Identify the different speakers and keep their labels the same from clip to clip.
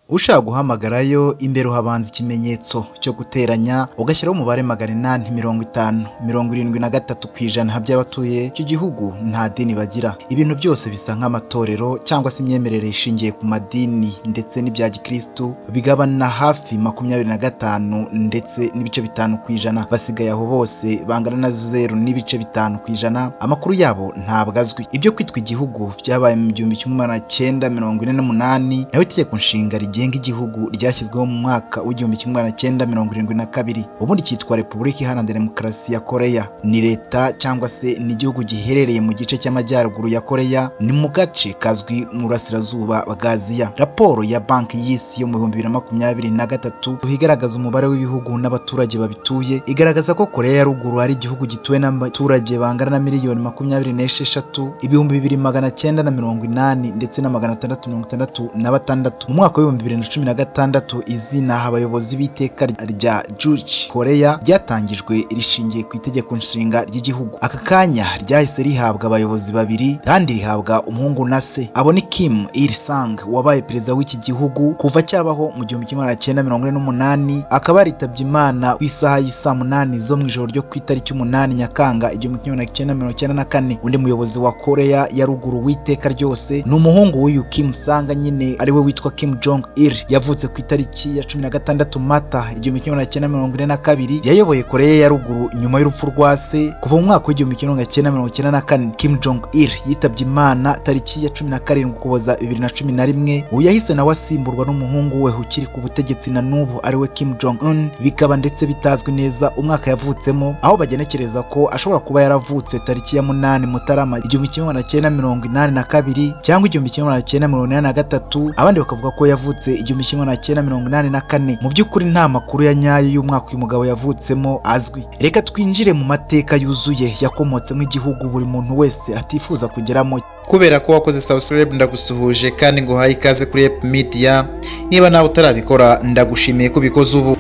Speaker 1: Ushaka guhamagarayo, imbere uhabanza ikimenyetso cyo guteranya, ugashyiraho umubare 850. 73% by'abatuye icyo gihugu nta dini bagira. Ibintu byose bisa nk'amatorero cyangwa se imyemerere ishingiye ku madini ndetse n'ibya gikristu bigabana hafi 25 ndetse n'ibice 5%. Basigaye aho bose bangana na 0.5%. Amakuru yabo ntabwo azwi. Ibyo kwitwa igihugu byabaye mu 1948, naho itegeko nshinga rigenga igihugu ryashyizweho mu mwaka w'1972. Ubundi cyitwa Repubulika Iharanira Demokarasi ya Koreya. Ni leta cyangwa se ni igihugu giherereye mu gice cy'amajyaruguru ya Koreya, ni mu gace kazwi mu burasirazuba bwa Aziya. Raporo ya Banki y'Isi yo mu 2023 igaragaza umubare w'ibihugu n'abaturage babituye, igaragaza ko Koreya ya Ruguru ari igihugu gituwe n'abaturage bangana na miliyoni 26, 2,980 ndetse na 666. Mu mwaka w'2016, izina abayobozi b'iteka rya Juche Koreya ryatangijwe rishingiye ku itegeko nshinga ry'igihugu. Aka kanya ryahise rihabwa abayobozi babiri, kandi rihabwa umuhungu na se. Abo ni Kim Il Sung, wabaye perezida w'iki gihugu kuva cyabaho mu 1948, akaba yaritabye Imana ku isaha y'isaa 8 zo mu ijoro ryo ku itariki 8 Nyakanga 1994. Undi muyobozi wa Koreya ya Ruguru w'iteka ryose ni umuhungu w'uyu Kim Sung nyine, ariwe witwa Kim Jong Il. Yavutse ku itariki ya 16 Mata 1942. Yayoboye Koreya ya Ruguru nyuma y'urupfu rwa se kuva mu mwaka w'1994. Kim Jong Il yitabye Imana tariki ya 17 Ukuboza 2011. Ubu yahise nawe asimburwa n'umuhungu we ukiri ku butegetsi na n'ubu, ariwe Kim Jong Un. Bikaba ndetse bitazwi neza umwaka yavutsemo, aho bagenekereza ko ashobora kuba yaravutse tariki ya 8 Mutarama 1982 cyangwa 1983, abandi bakavuga ko yavutse 1984. Mu by'ukuri nta makuru ya nyayo y'umwaka uyu mugabo yavutsemo azwi. Reka twinjire mu mateka yuzuye yakomotsemo igihugu buri muntu wese atifuza kugeramo.
Speaker 2: Kubera ko wakoze subscribe, ndagusuhuje kandi nguhaye ikaze kuri Ep Media. Niba nawe utarabikora, ndagushimiye ko ubikoze ubu.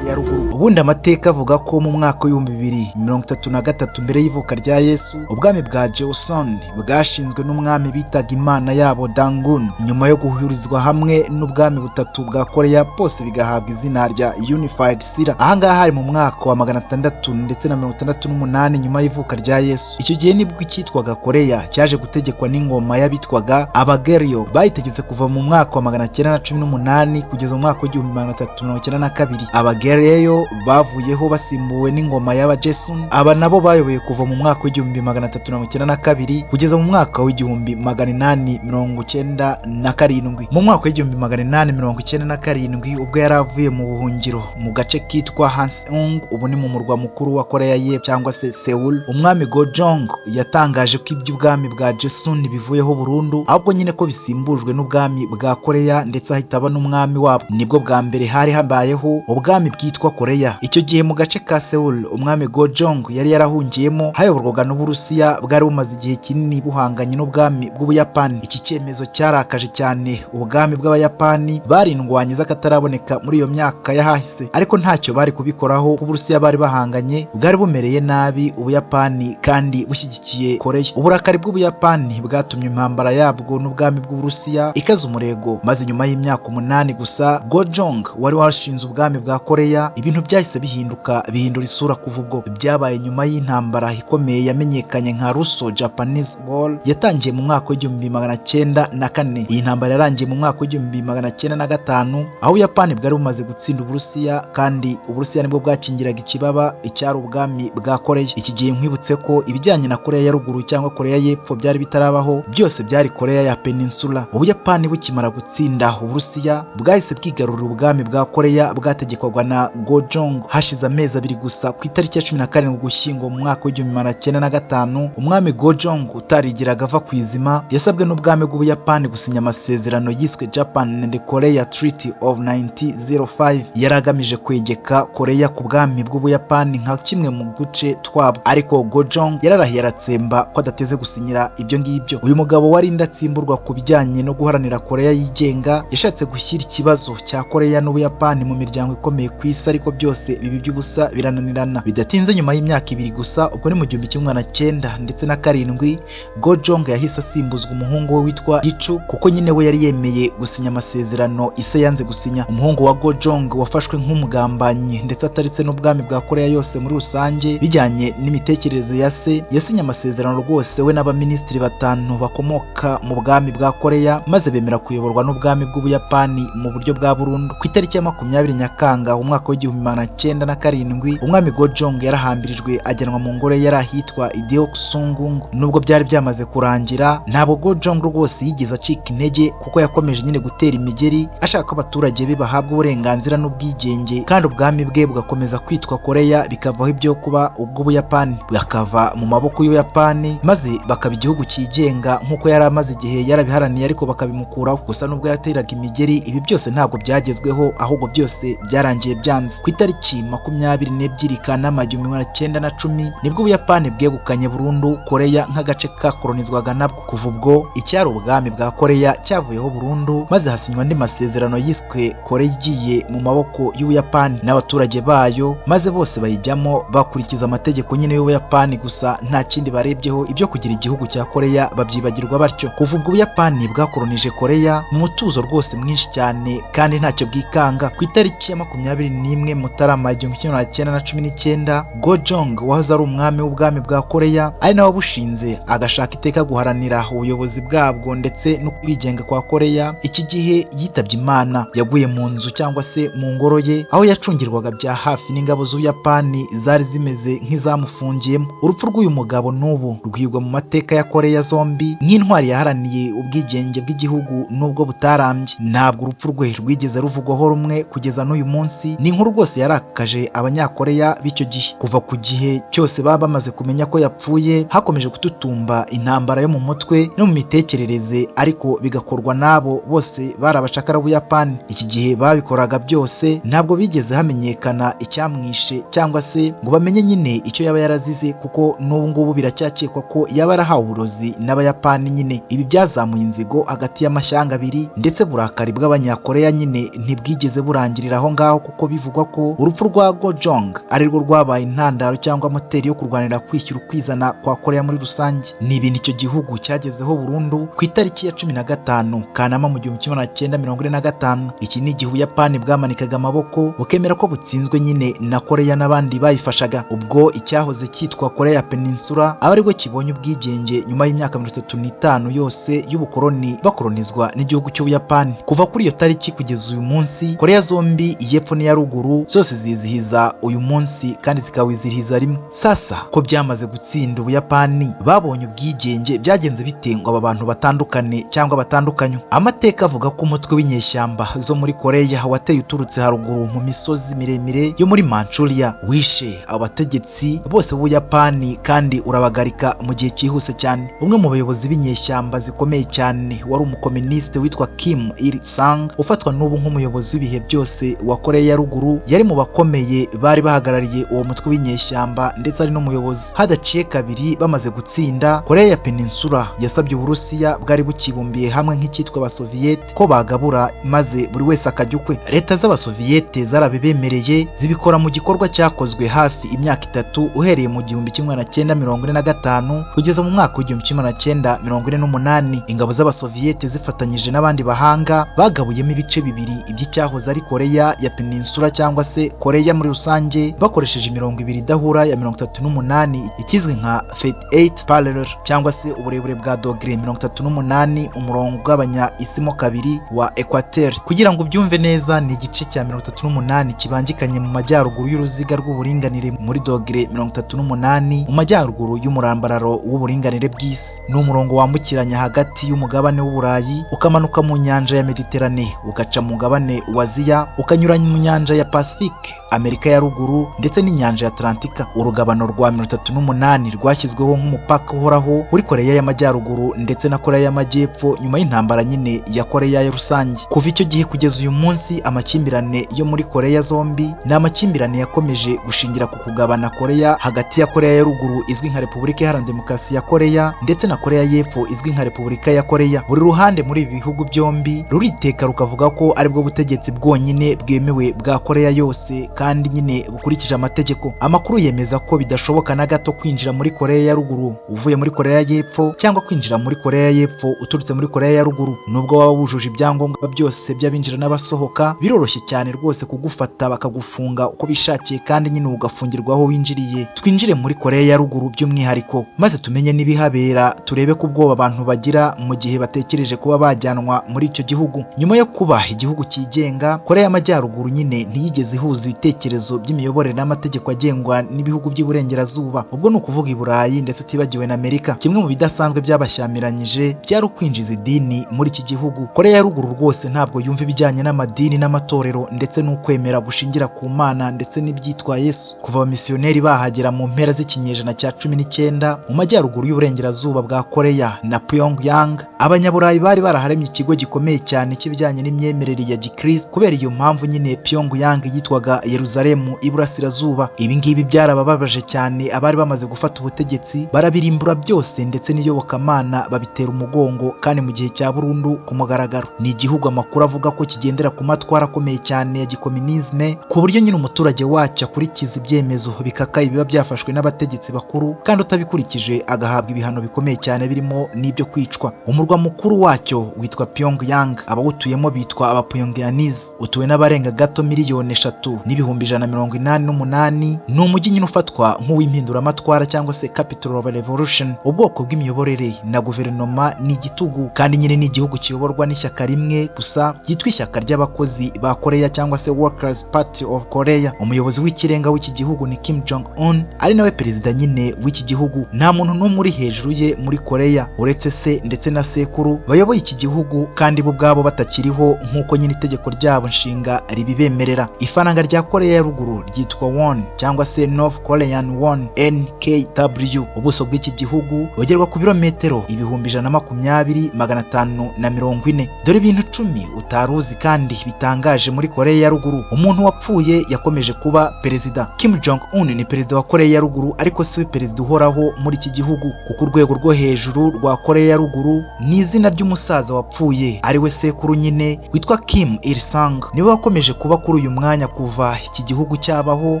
Speaker 1: Ya Ruguru. Ubundi amateka avuga ko mu mwaka w'2033 mbere y'ivuka rya Yesu, ubwami bwa Joseon bwashinzwe n'umwami bitaga imana yabo Dangun, nyuma yo guhurizwa hamwe n'ubwami butatu bwa Korea, bose bigahabwa izina rya Unified Silla. Ahangaha hari mu mwaka wa 668 nyuma y'ivuka rya Yesu. Icyo gihe nibwo icyitwaga Korea cyaje gutegekwa n'ingoma y'abitwaga Abageryo. Bayitegetse kuva mu mwaka wa 918 kugeza mu mwaka w'1392. Abageryo bavuyeho basimbuwe n'ingoma y'Abajesun. Aba nabo bayoboye kuva mu mwaka w'1392 kugeza mu mwaka w'1897. Mu mwaka w'1897, ubwo yari avuye mu buhungiro mu gace kitwa Hanseong, ubu ni mu murwa mukuru wa Korea y'Epfo cyangwa se Seoul, umwami Gojong yatangaje ko iby'ubwami bwa Joseon bivuyeho burundu, ahubwo nyine ko bisimbujwe n'ubwami bwa Korea, ndetse ahita aba n'umwami wabo. Nibwo bwa mbere hari habayeho ubwami bwitwa Korea. Icyo gihe mu gace ka Seoul umwami Gojong yari yarahungiyemo hayoborwaga n'Uburusiya bwari bumaze igihe kinini buhanganye n'ubwami bw'Ubuyapani. Iki cyemezo cyarakaje cyane ubwami bw'Abayapani, barindwanye z'akataraboneka muri iyo myaka y'ahahise, ariko ntacyo bari kubikoraho kuko Uburusiya bari bahanganye bwari bumereye nabi Ubuyapani kandi bushyigikiye Korea. Uburakari bw'Ubuyapani bwatumye intambara yabwo n'ubwami bw'Uburusiya ikaza umurego, maze nyuma y'imyaka 8 gusa, Gojong wari washinze ubwami bwa Korea, ibintu byahise bihinduka, bihindura isura. Kuva ubwo, byabaye nyuma y'intambara ikomeye yamenyekanye nka Russo Japanese War, yatangiye mu mwaka w'1904. Iyi ntambara yarangiye mu mwaka w'1905, aho Ubuyapani bwari bumaze gutsinda Uburusiya, kandi Uburusiya nibwo bwakingiraga ikibaba icyari ubwami bwa Korea. Iki gihe nkwibutse ko ibijyanye na Korea ya Ruguru cyangwa Korea y'Epfo byari bitarabaho, byose byari Korea ya Peninsula. Ubuyapani bukimara gutsinda Uburusiya, bwahise bwigarurira ubwami bwa Korea bwategekwaga na Gojong. Hashize amezi 2 gusa, ku itariki ya 17 Ugushyingo mu mwaka w'1905, umwami Gojong utarigeraga ava ku izima yasabwe n'ubwami bw'Ubuyapani gusinya amasezerano yiswe Japan and Korea Treaty of 1905. Yari agamije kwegeka Korea ku bwami bw'Ubuyapani nka kimwe mu duce twabo, ariko Gojong yararahiye aratsemba ko adateze gusinyira ibyo ngibyo. Uyu mugabo wari indatsimburwa ku bijyanye no guharanira Korea yigenga yashatse gushyira ikibazo cya Korea n'Ubuyapani mu miryango ikomeye ku isi, ariko byose byose biba iby'ubusa, birananirana. Bidatinze, nyuma y'imyaka 2 gusa, ubwo ni mu 1907, Gojong yahise asimbuzwa umuhungu we witwa Gichu, kuko nyine we yari yemeye gusinya amasezerano ise yanze gusinya. Umuhungu wa Gojong wafashwe nk'umugambanyi ndetse ataritse n'ubwami bwa Korea yose muri rusange bijyanye n'imitekerereze ya se, yasinye amasezerano rwose we n'abaminisitiri 5 bakomoka mu bwami bwa Korea, maze bemera kuyoborwa n'ubwami bw'Ubuyapani mu buryo bwa burundu. Ku itariki ya 20 Nyakanga umwaka w'1907, umwami Gojong yarahambirijwe ajyanwa mu ngoro yari ahitwa Deoksugung. Nubwo byari byamaze kurangira, ntabwo Gojong rwose yigeze acika intege, kuko yakomeje nyine gutera imigeri ashaka ko abaturage be bahabwa uburenganzira n'ubwigenge, kandi ubwami bwe bugakomeza kwitwa Korea, bikavaho ibyo kuba ubw'Ubuyapani, bakava mu maboko y'Ubuyapani maze bakaba igihugu cyigenga nk'uko yari amaze igihe yarabiharaniye, ariko bakabimukuraho. Gusa nubwo yateraga imigeri, ibi byose ntabwo byagezweho, ahubwo byose byarangiye byanze. Ku itariki 22 Kanama 1910 nibwo Ubuyapani bwegukanye burundu Korea nk'agace kakolonizwaga nabwo. Kuva ubwo icyari ubwami bwa Korea cyavuyeho burundu, maze hasinywa andi masezerano yiswe Korea igiye mu maboko y'Ubuyapani n'abaturage bayo, maze bose bayijyamo bakurikiza amategeko nyine y'Ubuyapani gusa, nta kindi barebyeho. Ibyo kugira igihugu cya Korea babyibagirwa batyo. Kuva ubwo Ubuyapani bwakolonije Korea mu mutuzo rwose mwinshi cyane kandi ntacyo bwikanga. Ku itariki ya 21 Mutarama 1919, Gojong wahoze ari umwami w'ubwami bwa Korea ari nawe wabushinze, agashaka iteka guharanira ubuyobozi bwabwo ndetse no kwigenga kwa Korea, iki gihe yitabye Imana. Yaguye mu nzu cyangwa se mu ngoro ye, aho yacungirwaga bya hafi n'ingabo z'Ubuyapani zari zimeze nk'izamufungiyemo. Urupfu rw'uyu mugabo n'ubu rwigwa mu mateka ya Korea zombi nk'intwari yaharaniye ubwigenge bw'igihugu nubwo butarambye. Ntabwo urupfu rwe rwigeze ruvugwaho rumwe kugeza n'uyu munsi. Ni inkuru rwose yarakaje Abanyakoreya b'icyo gihe. Kuva ku gihe cyose baba bamaze kumenya ko yapfuye, hakomeje kututumba intambara yo mu mutwe no mu mitekerereze, ariko bigakorwa n'abo bose bari abacakara b'Ubuyapani. Iki gihe babikoraga byose ntabwo bigeze hamenyekana icyamwishe cyangwa se ngo bamenye nyine icyo yaba yarazize, kuko n'ubu ngubu biracyakekwa ko yaba yarahawe uburozi n'Abayapani nyine. Ibi byazamuye inzigo hagati y'amashyanga abiri, ndetse burakari bw'Abanyakoreya nyine ntibwigeze burangirira aho ngaho, kuko bivugwa ko urupfu rwa Gojong ari rwo rwabaye intandaro cyangwa moteri yo kurwanira kwishyura ukwizana kwa Korea muri rusange. Ni ibintu icyo gihugu cyagezeho burundu ku itariki ya 15 Kanama mu 1945. Iki ni igihe Ubuyapani bwamanikaga amaboko bukemera ko butsinzwe nyine na Korea n'abandi bayifashaga. Ubwo icyahoze cyitwa Korea ya Peninsula aba aribwo kibonye ubwigenge nyuma y'imyaka 35 yose y'ubukoloni bakolonizwa n'igihugu cy'Ubuyapani. Kuva kuri iyo tariki kugeza uyu munsi, Korea zombi, iy'epfo n'iya ruguru, zose zizihiza uyu munsi kandi zikawizihiriza rimwe. Sasa ko byamaze gutsinda Ubuyapani babonye ubwigenge, byagenze bite ngo aba bantu batandukane cyangwa batandukanywe? Amateka avuga ko umutwe w'inyeshyamba zo muri Korea wateye uturutse haruguru mu misozi miremire yo muri Manchuria, wishe abategetsi bose b'Ubuyapani kandi urabagarika mu gihe cyihuse cyane. Umwe mu bayobozi b'inyeshyamba zikomeye cyane wari umukominisite witwa Kim Il Sung, ufatwa n'ubu nk'umuyobozi w'ibihe byose wa Korea ya ruguru, yari mu bakomeye bari bahagarariye uwo mutwe w'inyeshyamba ndetse ari n'umuyobozi. Hadaciye kabiri bamaze gutsinda, Korea ya Peninsula yasabye Uburusiya bwari bukibumbiye hamwe nk'icyitwa Abasoviyete ko bagabura maze buri wese akajya ukwe. Leta z'Abasoviyete zarabibemereye, zibikora mu gikorwa cyakozwe hafi imyaka 3, uhereye mu 1945 kugeza mu mwaka w'1948. Ingabo z'Abasoviyete zifatanyije n'abandi bahanga bagabuyemo ibice bibiri iby'icyahoze ari Korea ya Peninsula cyangwa se Korea muri rusange, bakoresheje imirongo ibiri idahura ya 38, ikizwi nka 38 parallel cyangwa se uburebure bwa dogere 38, umurongo ugabanya isi mo kabiri wa Equateur. Kugira ngo ubyumve neza, ni igice cya 38 kibangikanye mu majyaruguru y'uruziga rw'uburinganire muri dogere 38 mu majyaruguru y'umurambararo w'uburinganire bw'isi. Ni umurongo wambukiranya hagati y'umugabane w'Uburayi, ukamanuka mu nyanja ya Mediterane, ugaca mu mugabane wa Aziya, ukanyura mu nyanja ya Pacifique, Amerika ya ruguru ndetse n'inyanja ya Atlantika. Urugabano rwa 38 rwashyizweho nk'umupaka uhoraho muri Korea y'Amajyaruguru ndetse na Korea y'Amajyepfo nyuma y'intambara nyine ya Korea ya rusange. Kuva icyo gihe kugeza uyu munsi, amakimbirane yo muri Korea zombi ni amakimbirane yakomeje gushingira ku kugabana Korea hagati ya Korea ya ruguru izwi nka Repubulika Iharanira Demokarasi ya Korea ndetse na Korea y'Epfo izwi nka Repubulika ya Korea. Buri ruhande muri ibi bihugu byombi ruriteka rukavuga ko aribwo butegetsi bwonyine bwemewe bwa Korea yose. bwihuse kandi nyine bukurikije amategeko. Amakuru yemeza ko bidashoboka na gato kwinjira muri Koreya ya Ruguru uvuye muri Koreya y'Epfo, cyangwa kwinjira muri Koreya y'Epfo uturutse muri Koreya ya Ruguru. Nubwo waba wujuje ibyangombwa byose by'abinjira n'abasohoka, biroroshye cyane rwose kugufata bakagufunga uko bishakiye, kandi nyine ugafungirwa aho winjiriye. Twinjire muri Koreya ya Ruguru by'umwihariko, maze tumenye n'ibihabera, turebe ko ubwoba abantu bagira mu gihe batekereje kuba bajyanwa muri icyo gihugu. Nyuma yo kuba igihugu cyigenga, Koreya y'Amajyaruguru nyine ntiyigeze ihuza ibitekerezo by'imiyoborere n'amategeko agengwa n'ibihugu by'iburengerazuba, ubwo ni ukuvuga i Burayi ndetse utibagiwe na Amerika. Kimwe mu bidasanzwe byabashyamiranyije byari ukwinjiza idini muri iki gihugu. Koreya ya Ruguru rwose ntabwo yumva ibijyanye n'amadini n'amatorero ndetse n'ukwemera gushingira ku Mana ndetse n'ibyitwa Yesu. Kuva abamisiyoneri bahagera mu mpera z'ikinyejana cya 19 mu majyaruguru y'uburengerazuba bwa Koreya na Pyongyang, Abanyaburayi bari baraharemye ikigo gikomeye cyane cy'ibijyanye n'imyemerere ya gikristo. Kubera iyo mpamvu nyine Pyongyang yitwaga Yerusalemu iburasirazuba. Ibi ngibi byarabababaje cyane abari bamaze gufata ubutegetsi, barabirimbura byose ndetse n'iyobokamana babitera umugongo, kandi mu gihe cya burundu ku mugaragaro. Ni igihugu amakuru avuga ko kigendera ku matwara akomeye cyane ya gikominisme, ku buryo nyine umuturage wacyo akurikiza ibyemezo bikakaye biba byafashwe n'abategetsi bakuru, kandi utabikurikije agahabwa ibihano bikomeye cyane birimo n'ibyo kwicwa. Umurwa mukuru wacyo witwa Pyongyang, abawutuyemo bitwa Abapyongyanese, utuwe n'abarenga gato 3,188,000. Ni umujyi nyine ufatwa nk'uw'impinduramatwara cyangwa se capital of revolution. Ubwoko bw'imiyoborere na guverinoma ni igitugu, kandi nyine ni igihugu kiyoborwa n'ishyaka rimwe gusa ryitwa ishyaka ry'abakozi ba Korea cyangwa se Workers Party of Korea. Umuyobozi w'ikirenga w'iki gihugu ni Kim Jong Un, ari nawe perezida nyine w'iki gihugu. Nta muntu n'umwe uri hejuru ye muri Korea uretse se ndetse na sekuru bayoboye iki gihugu, kandi bo ubwabo batakiriho nk'uko nyine itegeko ryabo nshinga ribibemerera. Ifaranga rya Korea ya Ruguru ryitwa won cyangwa se North Korean Won NKW. Ubuso bw'iki gihugu bugerwa ku birometero 120,540. Dore ibintu 10 utari uzi kandi bitangaje muri Korea ya Ruguru. Umuntu wapfuye yakomeje kuba perezida. Kim Jong Un ni perezida wa Korea ya Ruguru, ariko si we perezida uhoraho muri iki gihugu, kuko urwego rwo hejuru rwa Korea ya Ruguru ni izina ry'umusaza wapfuye ari we sekuru nyine witwa Kim Il Sung. Niwe wakomeje kuba kuri uyu mwanya kuva iki gihugu cyabaho,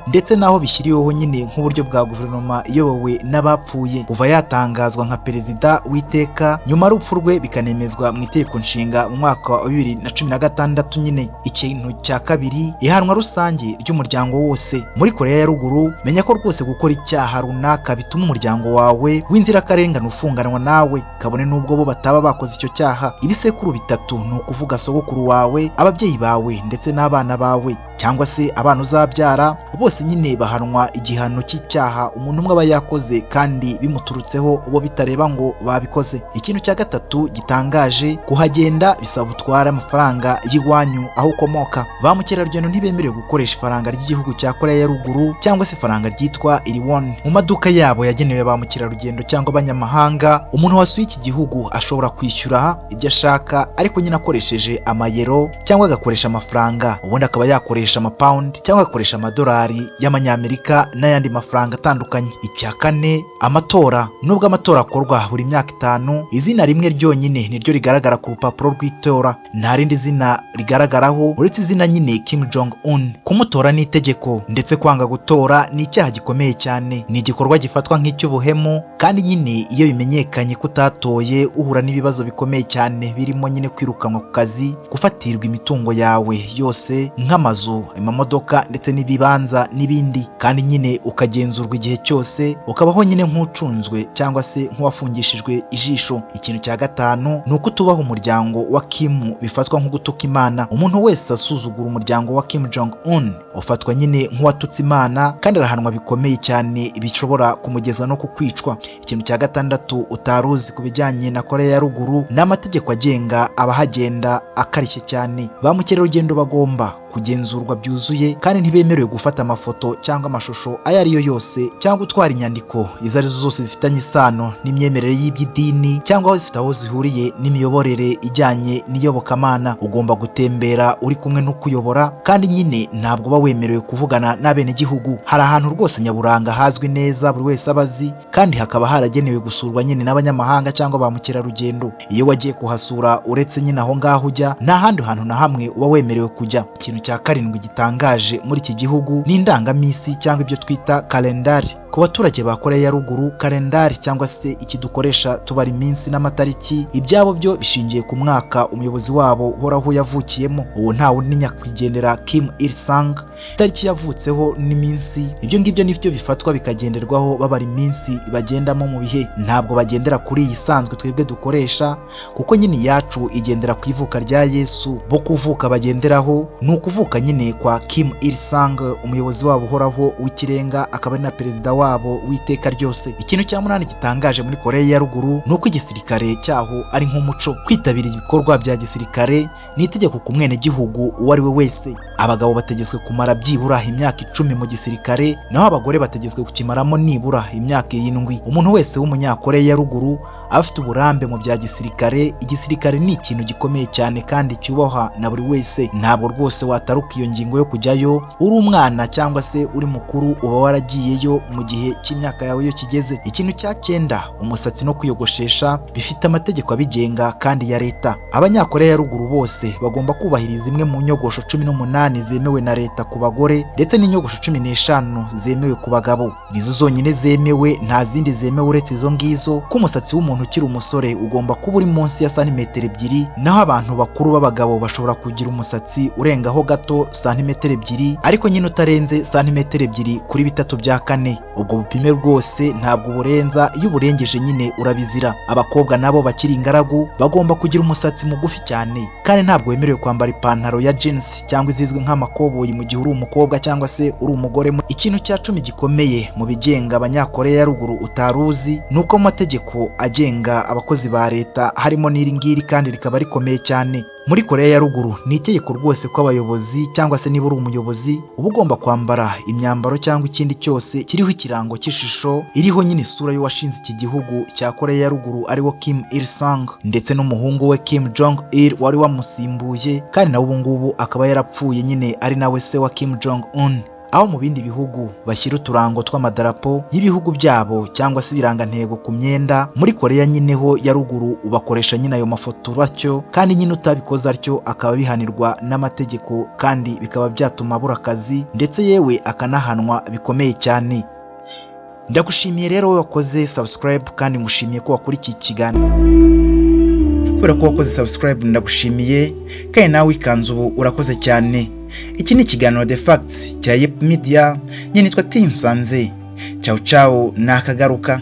Speaker 1: ndetse n'aho bishyiriweho nyine nk'uburyo bwa guverinoma iyobowe n'abapfuye. Kuva yatangazwa nka perezida w'iteka nyuma y'urupfu rwe, bikanemezwa mu itegeko nshinga mu mwaka wa 2016 nyine. Ikintu cya kabiri, ihanwa rusange ry'umuryango wose muri Korea ya Ruguru. Menya ko rwose gukora icyaha runaka bituma umuryango wawe w'inzirakarengane ufunganwa nawe, kabone n'ubwo bo bataba bakoze icyo cyaha. Ibisekuru bitatu, ni ukuvuga sogokuru wawe, ababyeyi bawe ndetse n'abana bawe cyangwa se abana uzabyara, bose nyine bahanwa igihano cy'icyaha umuntu umwe aba yakoze, kandi bimuturutseho bo bitareba ngo babikoze. Ikintu cya gatatu gitangaje, kuhagenda bisaba utwara amafaranga y'iwanyu aho ukomoka. Ba mukerarugendo ntibemerewe gukoresha ifaranga ry'igihugu cya Korea ya Ruguru cyangwa se ifaranga ryitwa iriwon. Mu maduka yabo yagenewe ba mukerarugendo cyangwa abanyamahanga, umuntu wasuye iki gihugu ashobora kwishyura ibyo ashaka, ariko nyine akoresheje amayero cyangwa agakoresha amafaranga, ubundi akaba yakoresha amapawundi cyangwa agakoresha amadolari y'amanyamerika n'ayandi mafaranga atandukanye. Icya kane, amatora. Nubwo amatora akorwa buri myaka 5, izina rimwe ryonyine niryo rigaragara ku rupapuro rw'itora. Nta rindi zina rigaragaraho uretse izina nyine Kim Jong Un. Kumutora ni itegeko, ndetse kwanga gutora ni icyaha gikomeye cyane. Ni igikorwa gifatwa nk'icy'ubuhemu, kandi nyine iyo bimenyekanye ko utatoye uhura n'ibibazo bikomeye cyane birimo nyine kwirukanwa ku kazi, gufatirwa imitungo yawe yose nk'amazu, amamodoka ndetse n'ibibanza n'ibindi, kandi nyine ukagenzurwa igihe cyose, ukabaho nyine nk'ucunzwe cyangwa se nk'uwafungishijwe ijisho. Ikintu cya gatanu ni uko utubaha umuryango wa Kim bifatwa nko gutuka Imana. Umuntu wese asuzugura umuryango wa Kim Jong Un ufatwa nyine nk'uwatutse Imana, kandi arahanwa bikomeye cyane bishobora kumugeza no kukwicwa. Ikintu cya gatandatu utaruzi ku bijyanye na Korea ya Ruguru ni amategeko agenga abahagenda akarishye cyane. Ba mukerarugendo bagomba kugenzurwa byuzuye, kandi ntibemerewe gufata amafoto cyangwa amashusho ayo ari yo yose, cyangwa gutwara inyandiko izo arizo zose zifitanye isano n'imyemerere y'iby'idini cyangwa aho zifite aho zihuriye n'imiyoborere ijyanye n'iyobokamana. Ugomba gutembera uri kumwe n'ukuyobora, kandi nyine ntabwo uba wemerewe kuvugana n'abenegihugu. Hari ahantu rwose nyaburanga hazwi neza buri wese aba azi, kandi hakaba haragenewe gusurwa nyine n'abanyamahanga cyangwa ba mukerarugendo. Iyo wagiye kuhasura, uretse nyine aho ngaho ujya, nta handi hantu na hamwe uba wemerewe kujya. Ikintu Ikintu cya karindwi gitangaje muri iki gihugu ni indangaminsi cyangwa ibyo twita kalendari. Ku baturage ba Koreya ya Ruguru, kalendari cyangwa se iki dukoresha tubara iminsi n'amatariki, ibyabo byo bishingiye ku mwaka umuyobozi wabo uhoraho yavukiyemo. Uwo nta wundi ni nyakwigendera Kim Il Sung. Itariki yavutseho n'iminsi, ibyo ngibyo nibyo bifatwa bikagenderwaho babara iminsi bagendamo mu bihe. Ntabwo bagendera kuri iyi isanzwe twebwe dukoresha, kuko nyine iyacu igendera ku ivuka rya Yesu. Bo kuvuka bagenderaho ni ukuvuka nyine kwa Kim Il Sung, umuyobozi wabo uhoraho w'ikirenga, akaba ari na perezida wabo w'iteka ryose. Ikintu cya munani gitangaje muri Koreya ya Ruguru ni uko igisirikare cyaho ari nk'umuco. Kwitabira ibikorwa bya gisirikare ni itegeko ku mwenegihugu uwo ari we wese. Abagabo bategetswe kumara byibura imyaka 10 mu gisirikare, naho abagore bategetswe kukimaramo nibura imyaka 7. Umuntu wese w'umunyakoreya ya Ruguru afite uburambe mu bya gisirikare. Igisirikare ni ikintu gikomeye cyane kandi cyubahwa na buri wese. Ntabwo rwose wataruka iyo ngingo yo kujyayo uri umwana cyangwa se uri mukuru, uba waragiyeyo mu gihe cy'imyaka yawe iyo kigeze. Ikintu cya cyenda, umusatsi no kwiyogoshesha bifite amategeko abigenga kandi ya leta. Abanyakoreya ya Ruguru bose bagomba kubahiriza imwe mu nyogosho 18 zemewe na leta ku bagore, ndetse n'inyogosho 15 zemewe ku bagabo. Nizo zonyine zemewe, nta zindi zemewe uretse izo ngizo. Ko umusatsi w'umuntu ukiri umusore ugomba kuba uri munsi ya santimetero 2, naho abantu bakuru b'abagabo bashobora kugira umusatsi urengaho gato santimetero 2, ariko nyine utarenze santimetero 2 kuri 3/4. Ubwo bupime rwose ntabwo burenza, iyo uburengeje nyine urabizira. Abakobwa nabo bakiri ingaragu bagomba kugira umusatsi mugufi cyane, kandi ntabwo wemerewe kwambara ipantaro ya jeans cyangwa izizwi nk'amakoboyi mu gihe uri umukobwa cyangwa se uri umugore. Ikintu cya 10 gikomeye mu bigenga abanyakoreya ya Ruguru utaruzi ni uko mu mategeko agenga abakozi ba leta harimo n'iri ngiri, kandi rikaba rikomeye cyane. Muri Koreya ya Ruguru ni itegeko rwose ko abayobozi cyangwa se niba uri umuyobozi uba ugomba kwambara imyambaro cyangwa ikindi cyose kiriho ikirango cy'ishusho iriho nyine isura y'uwashinze iki gihugu cya Koreya ya Ruguru, ariwo Kim Il Sung, ndetse n'umuhungu we Kim Jong Il wari wamusimbuye, kandi nawe ubu ngubu akaba yarapfuye nyine ari nawe se wa Kim Jong Un. Aho mu bindi bihugu bashyira uturango tw'amadarapo y'ibihugu byabo cyangwa se ibirangantego ku myenda, muri Koreya nyine ho ya Ruguru ubakoresha nyine ayo mafoto batyo, kandi nyine utabikoze atyo akaba bihanirwa n'amategeko, kandi bikaba byatuma abura akazi ndetse yewe akanahanwa bikomeye cyane. Ndagushimiye rero wowe wakoze subscribe, kandi ngushimiye ko wakurikiye ikiganiro. Kubera ko wakoze subscribe ndagushimiye, kandi nawe wikanze ubu urakoze cyane. Iki ni ikiganiro The Facts cya Yep Media, nyine nitwa Team Sanze. Ciao ciao, nakagaruka.